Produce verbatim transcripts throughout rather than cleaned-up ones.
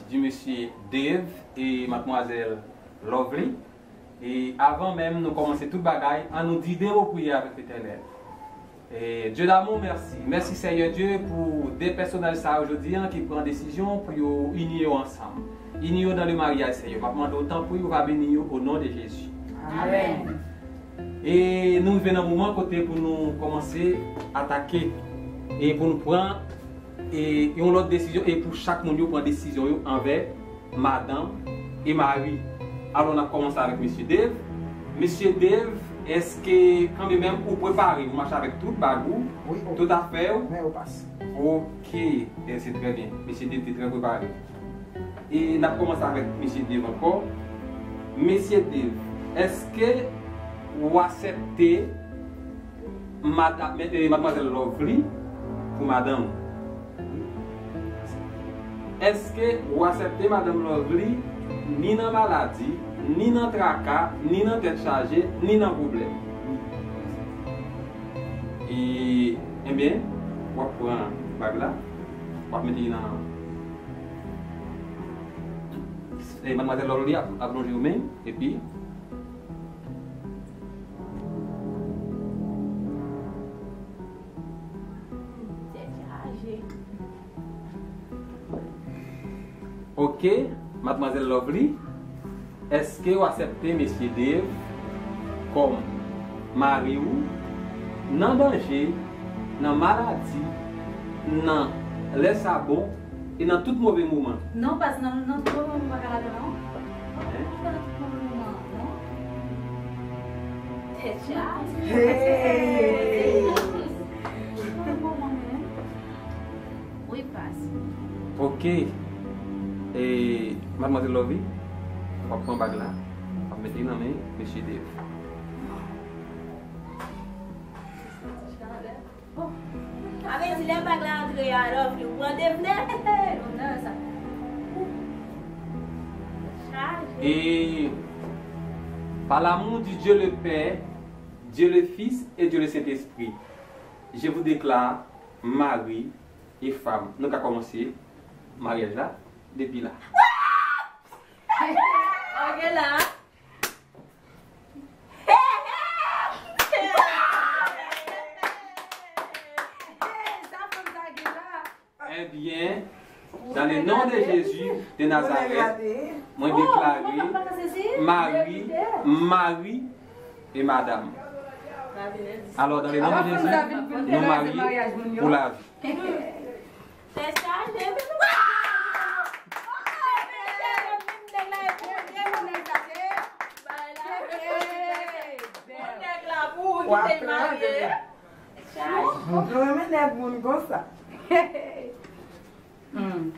Di mesye Dave e madmwazèl Lovely. E avan menm nou kòmanse tout bagay, an nou di de mo priyè avèk Letènèl. E Dye damou, mèsi. Mèsi, Seyè Dye, pou de pèsonaj sa yo jodi a ki pran desizyon pou yo ini yo ansanm. Ini yo nan le maryaj, Seyè. M ap mande w, tanpri, ou va beni yo o non de Jezi. Amèn. E nou rive nan moman kote pou nou kòmanse atake e pou nou pran e yon lòt desizyon e pou chak moun yo pran desizyon yo anvè madanm e mari. Alò, n ap kòmanse avèk mesye Dave. Mesye Dave, èske kanmenm ou prepare, ou mache avèk tout bag ou, wi, tout afè w? Mwen yo pas. Ok, e se trè byen. Mesye Dave te trè prepare. E n ap kòmanse avèk mesye Dave ankò. Mesye Dave, èske w aksepte madam, eh, madmwazèl Lovely pou madanm ou? Èske w aksepte madanm Lovely ni nan maladi, ni nan traka, ni nan tèt chaje, ni nan pwoblèm? E, ebyen, w ap pran bag la, w ap mete li nan, eh, madmwazèl Lovely ap, ap lonje yon men, epi Tèt chaje. Ok, madmwazèl Lovely, èske w aksepte mesye Dave kòm mari w nan danje, nan maladi, nan lè sa bon, e nan tout move moman? Non, pas nan, nan tout move moman pa ka ladan non. Hein? Pa nan tout move moman, non. Tèt chaje. Hey! Tout move moman menm. Wi, pas. Ok. E, madmwazèl Lovely, w ap pran bag la, w ap mete nan men mesye Dave. Bon. Sa vle di lè bag la antre a, Lovely, ou pran de vle. Lontan sa. Chaje. Et par l'amour du Dieu le Père, Dieu le Fils et Dieu le Saint-Esprit, je vous déclare mari et femme. Nou ka kòmanse maryaj la depi la. Ok la. Ebyen, dans le nom de Jésus de Nazareth, mwen deklare mari, mari e madanm. Alò, dans le nom de Jésus, nou marye pou lavi. Tèt chaje. Nèg la pou ou ki te marye. Nou renmen nèg moun konsa. Hmm.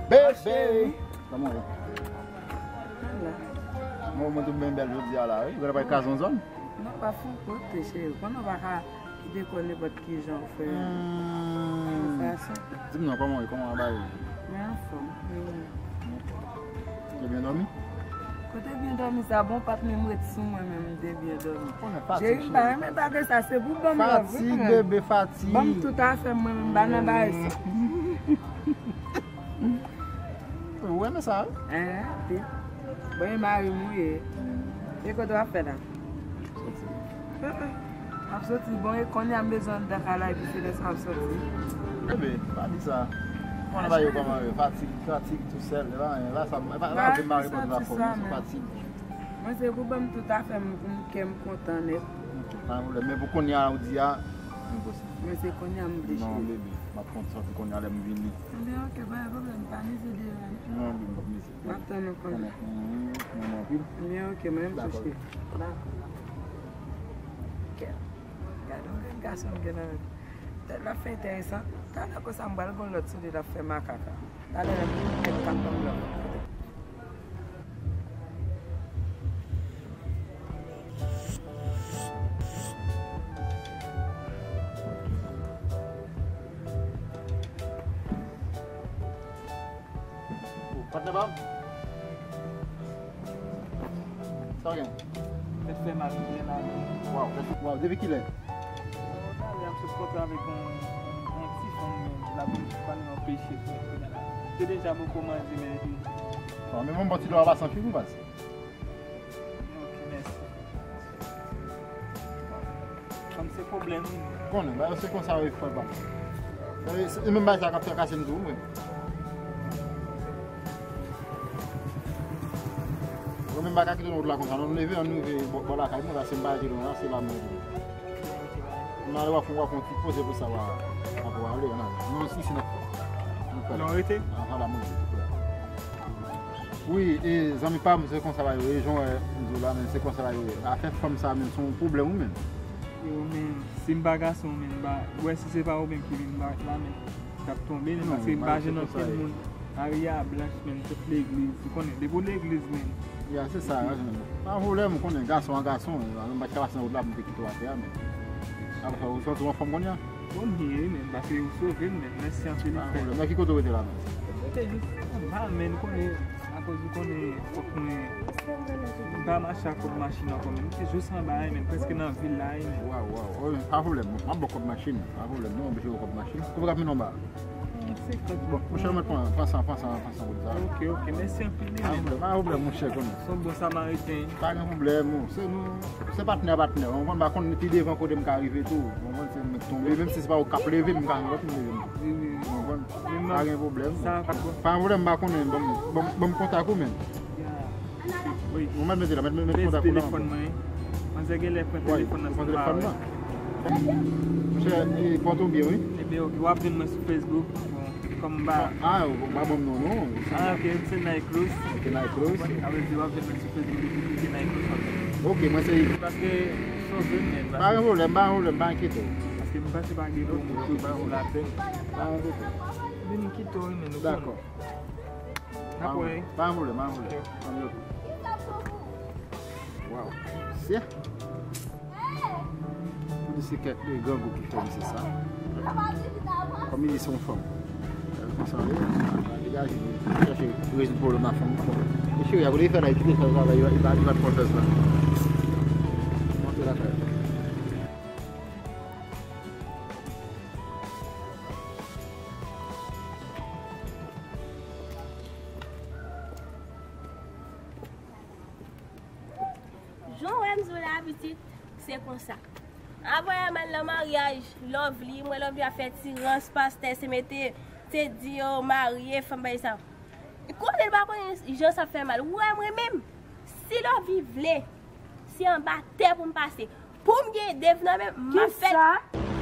Bebe! Kòman w ye? Mwen, mwen tou byen bèl jodi a la, wi. Ou genlè pral kraze yon zòn? Non, pa fon kote, cheri. Konnen w pa ka kite kò nenpòt ki jan w fè. Hmm. Yon fason. Di m non, kòman w ye? Kòman w ap ye? Mwen anfòm, wi. Ou te byen dòmi? Kote byen dòmi sa, bon, pa t menm ret sou mwen, menm m te byen dòmi. Konnen fatig, cheri. Jeri, m pa renmen bagay sa, se pou ban m love, wi, frè. Fatig, bebe, fatig. Ban m tout afè m, mwen menm, m pa nan bagay sa. Ou renmen sa, wi? Hein, pi. Bon, e mari m ou ye. E kote w ap fè la? Soti. Heeh. M ap soti, bon, e kounye a m bezwen anndan kay la, epi se lè sa m ap soti. Bebe, pa di sa. Konnen bagay yo kòman yo, fatig, fatig, tou sèl, e pa anyen. La, sa, e pa, e pa vle mari mwen la fò, men se fatig. Mwen se pou ban m tout afè m, pou m kè m kontan nèt. Ok, pa gen pwoblèm. Men pou kounye a, ou di a, enposib. Men se kounye a m vle, cheri. Non, bebe, m ap konn soti kounye a lè m vini. Ebyen, ok, pa gen pwoblèm, pa mize devan. Non, bebe, m p ap mize. M ap tann ou kounye a. Konnen, mhm, mwen anpil. Ebyen, ok, mwen menm tou, cheri. Dakò. Dakò. Gade yon grenn gason m gen nan men m. Tèt l ap fè enteresan. Talè konsa m pral gon lòt sou li l ap fè makak la. Talè lè m vin tèt k ap ban m lòt. Patnè pa m? Sa w gen? Tèt fè mal, byen la. Waw, tèt, waw, depi kilè? Talè m sot kontre avèk yon, yon, yon ti fanm, men l ap vin pale anpeche pou mwen kounye a la. Se deja poko manje, men epi. Bon, men mwen bon ti dwa pase anpil, m pase. Ok, mèsi. Kòm se pwoblèm, wi. Konnen, bagay yo se konsa yo ye, frè pa m. E, se menm bagay sa k ap fè kase m tou, wi. Mwen menm m pa ka kite nou wout la konsa, non, nou leve, ann rive bò, bò lakay mwen, paske m pa rete lwen la, se la m rete. M ale, w ap fè, w ap fè yon ti poze pou sa, w ap, w ap ale, ann ale. Non, si, si n ap fè. Nou rete? Anhan, la, mwen rete. Wi, e, zanmi pa m, se konsa bagay yo ye, jan w wè m di w la, men se konsa bagay yo ye. Afè fanm sa, men se yon pwoblèm, wi, men. Yo, men, si m pa gason, men, m pa, ou wè, si se pa ou menm ki vin bat la, men, t ap tonbe, men, paske m pa jwenn anpil moun ari a blanch, men, tout legliz, ou konnen, depi w legliz, men. Ya, se sa, pa gen pwoblèm, ou konnen, gason a gason, m pa t ka pase nan wout la pou m te kite w atè a, men. Apre sa, ou santi w anfòm kounye a? Bon, m byen, wi, men, paske ou sove m, men, mèsi anpil, frè. Pa gen pwoblèm. Nan ki kote w rete la, men? Mwen te jis anba, men, ou konnen, akoz ou konnen, fòk mwen, m pa mache ak kòb machin ankò, men, m te jis anba, men, prèske nan vil la, men. Waw, waw, wi, pa pwoblèm, m ap ba w kòb machin, pa pwoblèm, non, oblije ba w kòb machin. Konbyen k ap mennen w anba a? Senkant. Bon, monchè, mwen pran, pran sa, pran sa, pran sa pou sa. Ok, ok, mèsi anpil, wi, men. Pa gen pwoblèm, pa gen pwoblèm, monchè, konnen. Se yon bon samariten. Pa gen pwoblèm, se nou, se patnè a patnè, ou konprann, m pa konn pi devan kote m ka rive tou, ou konprann, se mwen k tonbe, menm si se pa ou k ap leve m, m ka gen lòt moun leve m tou. Wi, wi, wi. Ou konprann? Pa gen pwoblèm. Sa, pa gen pwoblèm, m pa konnen, ban m, ban m, ban m kontak ou, men. Ya. Wi. Ou mèt mete la, mèt, mèt, mèt kontak ou la. Telefòn mwen. Manzè genlè pran telefòn nan sou pa wè. Monchè, e, pòte w byen, wi. Ebyen, ok, w ap jwenn mwen sou Facebook. Bon, kòm m pa. Ah, ou pa ban m non, non. Ah, ok, m se Nike Cruz. Ok, Nike Cruz. Sa vle di w ap jwenn mwen sou Facebook, epi klike Nike Cruz, w ap jwenn mwen. Ok, mwen se. Paske sove m, men. Pa gen pwoblèm, pa gen pwoblèm, pa enkyete w. Paske m panse pa gen bon moun toujou sou latè. Pa enkyete w. Vin kite w, men, nou konnen. Dakò. Pa gen pwoblèm, pa gen pwoblèm. Waw. Se. Pou di se kèk de grangou ki fè misye sa. Kòm li di se yon fanm. Konsa, wi. Degaje li. Chèche rezoud pwoblèm a fanm. Bon. E cheri a, kote li fè la, li kite fè travay, li pa, li pa t konn fè sa. Monte lakay. Jan w wè m di w la, pitit, se konsa. Avan yè m al nan maryaj Lovely, m wè Lovely ap fè ti rans, pastè se mete, se di yo marye, fanm bay sa. Konnen l pa konnen jan sa fè mal. Ou wè mwen menm, si Lovely vle, se anba tè pou m pase. Pou m gen de nan men m, m ap fè. Kisa?